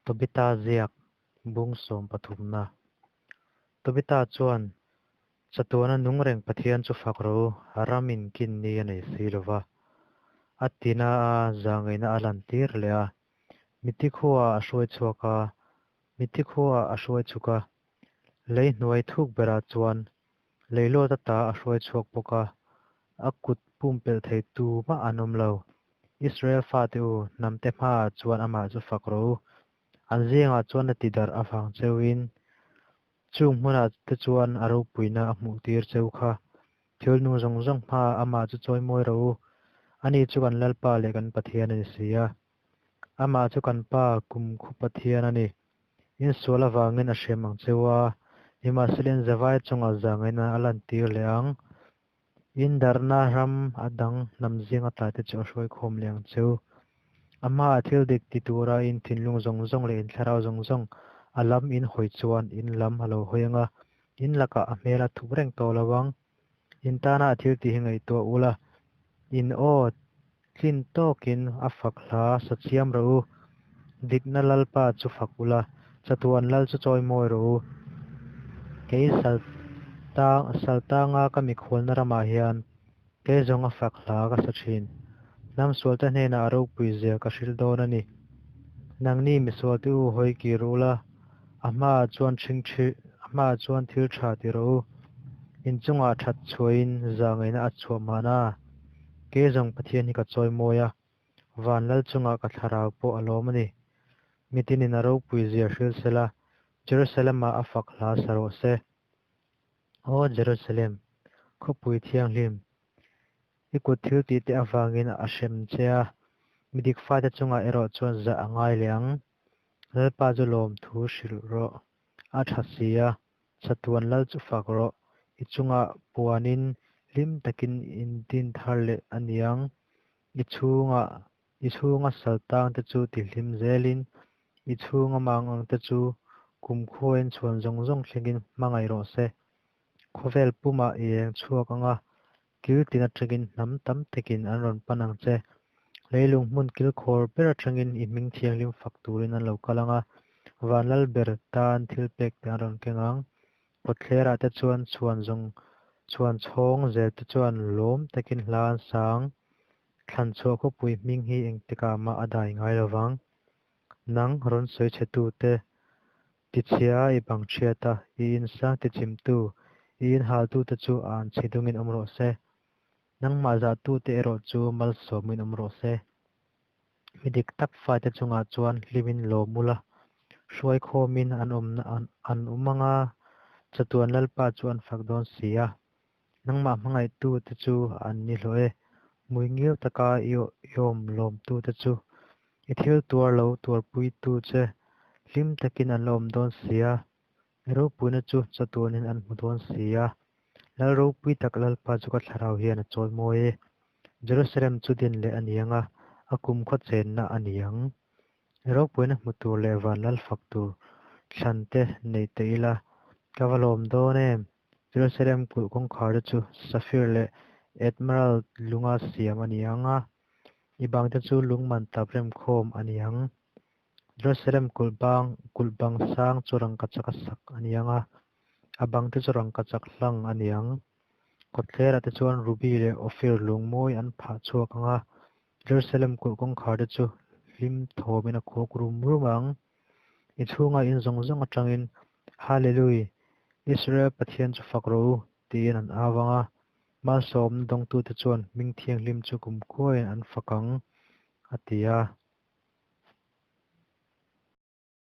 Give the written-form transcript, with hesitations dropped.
Tobita ziak bung sawm pathumna. Tobita chuan, Chatuana nung reng Pathian chu fak rawh u, ramin kin ni a nei si lo va. A tina a, zahngaihna a lantir leh a. Mitthi khuaah a hruai chhuak a, mitthi khuaah a hruai chhuk a. Lei hnuai thuk berah chuan leilawt ata a hruai chhuak bawk a, a kut pumpelh thei tumah an awm lo. Israel fate u, hnamte hmaah chuan amah chu fak rawh u. An zingah chuan a tidarh avang cheuin chung hmunah te chuan a ropuina a hmuhtir cheu kha. Thil nung zawng zawng hmaah amah chu chawimawi rawh u. Ani chu kan Lalpa leh kan Pathian a ni si a. Amah chu kan Pa, Kumkhaw Pathian a ni. In sual avangin a hrem ang cheu a, nimahsela in zavai chungah zahngaihna a lantir leh ang. In darhna ram a dang hnam zing ata te chu a hruai khawm leh ang cheu. A hmaah thil dik ti tura in thinlung zawng zawng leh in thlarau zawng zawng a lam in hawi chuan in lam a lo hawi ang a, in lakah a hmel a thup reng tawh lo ang. In tana a thil tih hi ngaihtuah ula, in aw tlin tawkin a fak hla sa chiam rawh u. Dikna Lalpa chu fak ula, chatuan Lal chu chawimawi rawh u. Kei Saltanga ka mikhualna ramah hian kei zawng a fak hla ka sa thin. Hnam sualte hnenah a ropui zia ka hrilh dawn a ni. Nangni misualte u hawi kir ula, a hmaah chuan a hmaah chuan thil tha ti rawh u. In chungah that chhuahin zahngaihna a chhuah mahna. Kei zawng Pathian hi ka chawimawi a, van lal chungah ka thlarau pawh a lawm a ni. Mitinin a ropui zia hrilh sela, Jerusalem-ah a fak hla sa rawh se. Aw Jerusalem, khawpui thianghlim, i kut thil tih te avangin a hrem che a, midik fate chungah erawh chuan zah a ngai leh ang. Lalpa chu lawmthu hrilh rawh, a tha si a, chatuan lal chu fak rawh, i chungah puanin hlim takin in din thar leh a ni ang. I chhunga i chhunga sal tang te chu tihlim zelin, i chhunga mang ang te chu kumkhuain chhuan zawng zawng thlengin hmangaih rawh se. Khawvel pumah i eng chhuak ang a, kil tin atangin hnam tam takin an rawn pan ang che. Leilung hmun kilkhawr ber atangin i hming thianghlim fak turin an lo kal ang a, van lal ber tan thil pek te an rawn keng ang. Kawtthlerah te chuan chhuan zawng chhuan chhawng zel te chuan lawm takin hla an sa ang. Thlan chhuah khawpui hming hi engtikah mah a dai ngai lo vang. Nang rawn sawi chhe tute tichhia i bang thiat a, i insang tichimtu, i inhaltute chu a an chhi dungin awm rawh se. Nangmah zahtute erawh chu malsawmin awm rawh se. Mi dik tak fate chungah chuan hlimin lawm ula, hruai khawmin an awmna an awm ang a, chatuan Lalpa chu an fak dawn si a. Nangmah hmangaihtute chu an ni hlawh e, hmui ngil taka i awm lawmtute chu. I thil tuar lo tuarpuitu che hlim takin an la awm dawn si a, i ropuina chu chatuanin an hmu dawn si a. Lal ropui tak Lalpa chu ka thlarau hian a chawimawi e. Jerusalem chu din leh a ni ang a, a kumkhaw chenna a ni ang. I ropuina hmu tur leh van lal fak tur thlan te nei teh ila, ka va lawm dawn em! Jerusalem kulh kawngkhar te chu safir leh etmerald lunga siam a ni ang a, i bang te chu lung man tap remkhawm a ni ang. Jerusalem kulh bang kulh bang sang chu rangkachak a sak a ni ang a, a bang te chu rangkachak hlang a ni ang. Kawtthlerah te chuan ruby leh ophir lung mawi an phah chhuak ang a, Jerusalem kulh kawngkhar te chu hlim thawmin a khawk rum rum ang. I chhunga in zawng zawng atangin, Hallelui! Israel Pathian chu fak rawh u, tiin an au ang a. Malsawmna dawngtute chuan hming thianghlim chu kumkhuain an fak ang, a ti a.